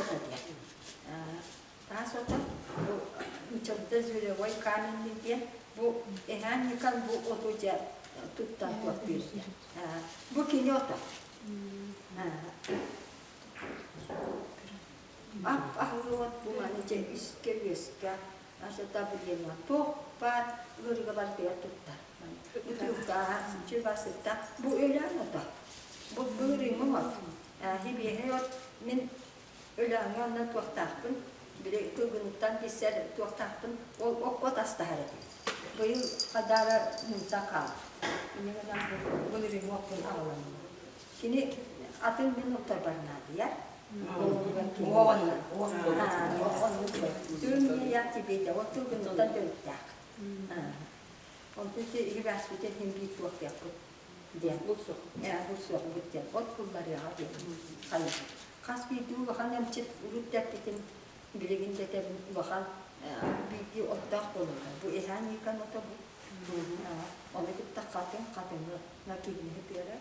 ото диэн. Таас ото бу Мичилда Зверевой каменный диэн бу эһээн Никон бу оту дьэ туттан туохтуур диэн. Бу кини ото. Ап-аһыллыбат бу маны дьэ искэ-үөскэ давление туох баар ыарыыга барытыгар туттар. Бутылкаҕа чыбасытта бу өлөөн ото. Бу былырыыҥҥы от. Хибиэһэй от мин өлөөҥҥө онно туохтаахпын били кылгыныттан киссэр туохтаахпын ол окко тастаһар этим. Быйыл хадаара мунса хаал. Инньэ гынан былырыыҥҥы оппун аҕаланным. Кини атын мин отторбор наадыйар. Онтон үбээспитин иһин биир туохтуохпут диэн булсуохпут диэн от булларыаҕа диэн хайыһар. Хас биирдии улахан эмчит урут да эппитим, билигин да этэбин улахан биирдии оттоох буолаллар. Бу эһээн Никон ото бу. Ону кытта хатыҥ хатыҥы киһини тыара.